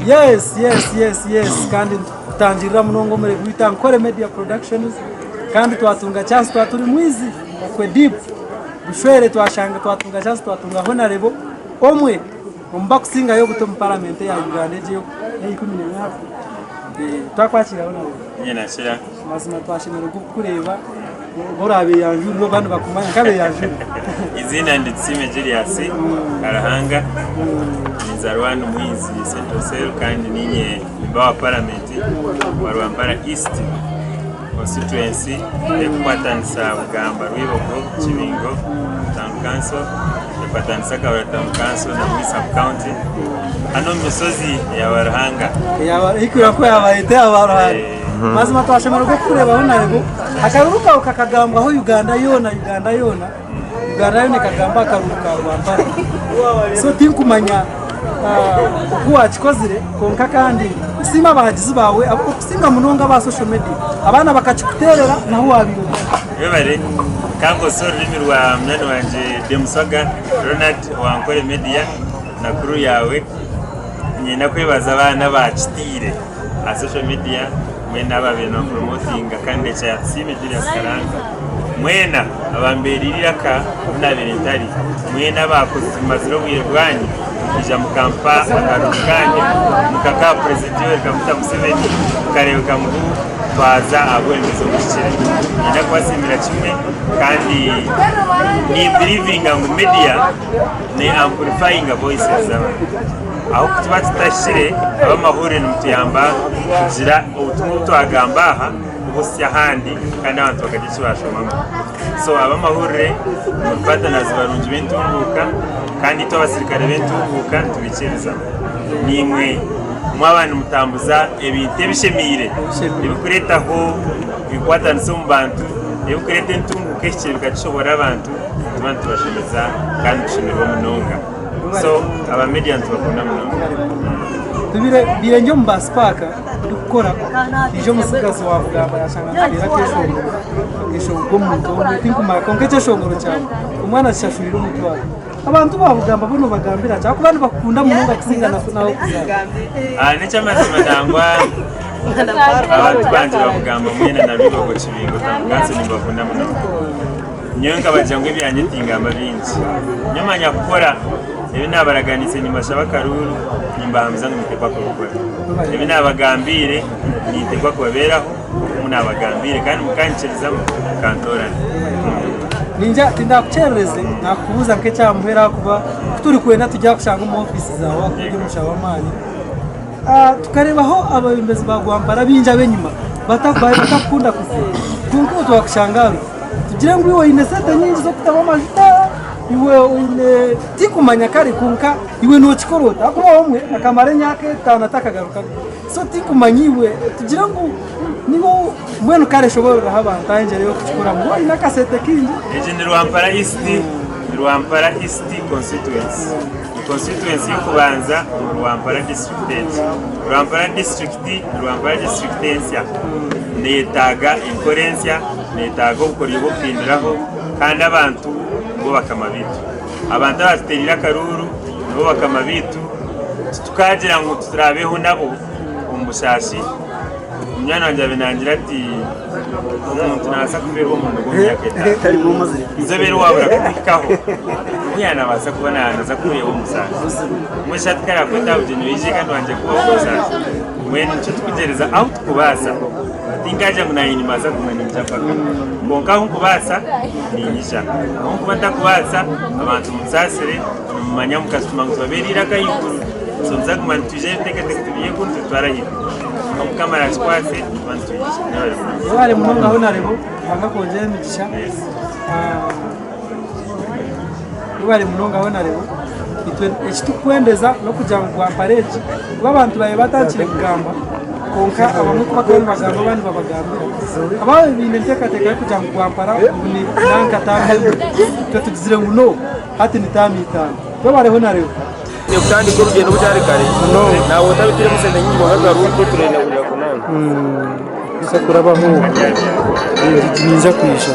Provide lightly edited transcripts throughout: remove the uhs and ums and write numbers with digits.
Yes yes yes yes kandi nitukutangirira munonga omuri gwaitu Ankole Media Productions kandi twatunga chance twaba turi mwizi okwe deep bushwere twashanga twatunga chance twatunga honarebo omwe omu bakusingayo obuto omu paramenti eya Uganda egi eya 14 Twakwakira honorable. Nyine nakira. Mazima twashemererwa kukureeba oba orabeyanjurire oba nibakumanya nkabeyanjurire. Eiziina ndi Tusiime Julius Karuhanga ninzarwa hanu Mwizi Central Cell kandi ninye memba wa paramenti wa Rwampara East constituency erikukwatanisa Bugamba, Rwibogo, Kibingo Town Council ekwatanisa Kabura Town Council na Mwizi Sub County hanu omu mishozi eya Baruhanga. Eikura ku yabaire eya Baruhanga. Mazima twashemererwa kukureebaho Nalebo. Akaruru kawe kakagambwaho Uganda yoona, Uganda yoona. Uganda yoona ekagamba aha karuru ka Rwampara. So tinkumanya oku wakikozire kwonka kandi nsiima abahagizi baawe okusinga munonga aba social media. Abaana bakakikuteerera nahu wabaire ori. Webare. Kankozese orurimi rwa munywani wangye Demuswaga Ronald owa Ankole Media na crew yaawe. Niinyenda kwebaza abaana abaakitiire aha social media mwena ababaire nibapromotinga kandi ekya Tusiime Julius Karanga. Mwena abambeereire eiraka obu naabaire ntari, mwena abaamazire obwire bwanyu mwija mukampa akaruru kanyu mukakaha Purezidenti Yoweri Kaguta Museveni mukareebeka ngu twaza aha bwebembezi obuhikire. Niinyenda kubasiimira kimwe kandi nimbirivinga ngu media ne amplifyinga voices z'abantu. Ahu tuba tutahikire ab'amahurire nimutuyamba kugira obutumwa obu twagamba aha kubuhitsya ahandi kandi abantu bakagira eki baashomamu. So ab'amahurire muri partners barungi b'entunguuka kandi itwe abasirikare b'entunguuka nitubaikiriza. Naimwe mwaba nimutambuza ebintu ebishemeire ebirikureetaho enkwatanisa omu bantu, ebirikureeta entunguuka ehikire bikagishobora abantu, nituba nitubashemeza kandi nitushemererwa munonga. So aba media nitubakunda munonga. Tubire mbaire ndi omu bus park ndikukora haija omutsigazi wa Bugamba yashanga nituteera akeshongoro akeshongoro k'omuntu omwe tinkumanya kwonka ekyeshongoro kyawe omwana akishashurire omutwaro. Abantu ba Bugamba bo nobagambira ki ahakuba nibakukunda munonga kusinga na n'ahu orikuzaarwa. Ah, n'eky'amazima nangwa abantu bangye ba Bugamba mwena na Rwibogo Kibingo Town Council nimbakunda munonga. Nyowe nkabagira ngu ebyangye tingamba bingi. Nyowe manya kukora ebi naabaraganiise nimbashaba akaruuru, nimbahamiza ngu ninteekwa kubikora. Ebi naabagambiire ninteekwa kubabeeraho nk'oku naabagambiire kandi mukanyikiriza mukantoorana. Ningira tindakukyerereze naakubuuza nk'ekya muheru ahakuba ku turikwenda turi kushanga omu ofiisi zaawe ahakuba ori omushaho w'amaani. Tukareebaho abeebembezi ba Rwampara baingi ab'enyima batakukunda kuzibu kwonka iwe twakushanga hanu. Tugire ngu iwe oine sente nyingi z'okutamu amajuta, iwe oine tinkumanya kare kwonka iwe nookikora ota? Ahakuba omwe akamara emyaka etaano atakagarukaga. So tinkumanya iwe tugire ngu niiwe mbwenu kare shoboorora abantu aha engyera ey'okukikoramu. Waaba oine akasente kaingi. Egi ni Rwampara East, Rwampara East constituency. Ni constituency y'okubanza omu Rwampara district egi. Rwampara district ni Rwampara district ensya. Neyetaaga enkora ensya. Neetaaga obukoryo bw'okuhinduraho kandi abantu nibo bakama baitu. Abantu abaatuteereire akaruuru nibo bakama baitu, titukagira ngu turaabeho nabo omu busaasi. Munywani wangye yaabaire naagira ati omuntu naabaasa kufeerwa omurimo gwe omu myaka etaano. Nzobere waabura kumuhikaho, obu yaaba naabaasa kuba naaza kukureeba omu busaasi. Mbwenu shi hati ku araakwete aha bugyenyi oije kandi wangye kubaho omu busaasi? Mbwenu nikyo turikugyereza ahu turikubaasa. Tinkagira ngu naanye nimbaasa kuguma niinyija mpaka. Kwonka ahu nkubaasa, niinyija. Ahu nkuba ntakubaasa, abantu munsaasire, nimumanya mukatutuma ngu tubabeere eiraka ahaiguru. So nituza kuguma nitwija ebiteekateeko tubiihe kunu tubitware ahaiguru. Ahu Mukama araakikwatse, nituba nitwija. Mwebare munonga. Webare munonga Honarebo, Ruhanga akwongyere emigisha. Webare munonga Honarebo. Itwe eki tukukwendeza n'okugira ngu Rwampara egi kuba abantu baabaire batandikire kugamba kwonka abamwe ku bakaba nibagamba abandi babagambira abaabaire baine enteekateeka y'okugira ngu Rwampara ngu ni nanka taama emwe itwe tugizire ngu no hati ni taama itaano. Webare Honarebo. Kutandika orugyendo bukyari kare naaba otabitiremu sente nyingi kwonka akaruru ko turenda kugira kunana. Nza kurabaho ninza kwija.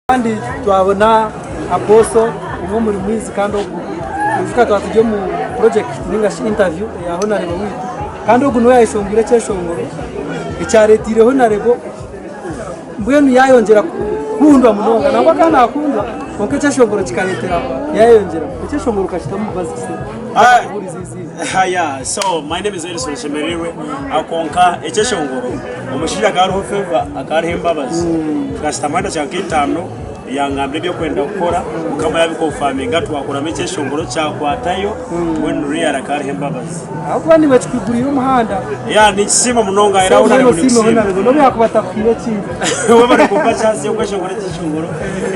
Kandi twabona Apostle omwe omuri mwizi kandi ogu ijuka twaba turi omu project ninga shi interview eya Honarebo witu kandi ogu niwe yayeshongwire ekyeshongoro ekyaretiire Honarebo mbwenu yayongyera kukundwa munonga nangwa akaba nakundwa kwonka ekyeshongoro kikaretera yayeyongyera ekyeshongoro okakitamu mubazi ki kubuuriza eiziina. Yeah, so my name is Edison Shemereirwe. Konka ekyeshongoro Omushaija akaba ariho favour akaba ariho embabazi tukashutama edakiika nka itaano yangambira ebyokwenda kukora mukama yabikonfaminga twakoramu ekyeshongoro kyakwatayo mbwenu real akaba ariho embabazi. Ahabw'okuba niiwe kikuguriire omuhanda. Yeah ninkisiima munonga era So ahu mbwenu nari osiime nikusiima. Honarebo n'obu yaakuba atakuhaire ekindi. Webare kumpa chance y'okweshongora ekyeshongoro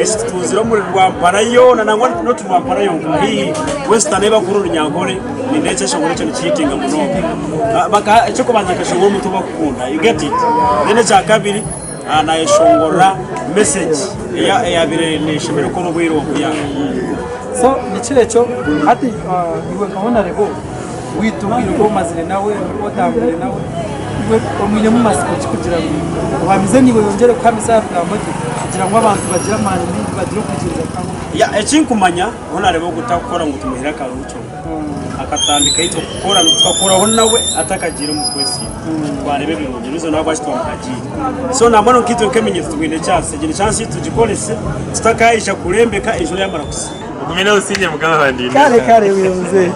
eki tutunzire omuri Rwampara yoona nangwa not Rwampara yonka haihi Western ebakuru Runyankore Nindeeba ekyeshongoro ekyo nikihitinga munonga. Baka eky'okubanza nkeshongora omuntu ou bakukunda, you get it? Then ekyakabiri nayeshongora message eyabaire neshemererwa kukora obwire obu yeah. So nikyo ekyo hati iwe nka Honarebo waitu obwire obu omazire nawe obu otambwire nawe iwe omwinemu matsiko ki kugira ngu ohamize naiwe oyongyere kuhamisa aha bigambo bye kugira ngu abantu bagire amaani maingi bagire okwikiriza kuhango? Yeah ekinkumanya Honarebo ogu takukora ngu tumuhire akaruuto. Akatandika itwe kukora tukakoraho nawe atakagiire omu kwesiima twareba ebirungi reason ahabwaki twamuhagiire so nambwenu nkaitwe nk'eminyeto twine chance egi ni chance yaitu tugikorese tutakaija kurembeka enjura yamara kusa. Ogume n'obusingye mukama wangye. Kare kare mzee.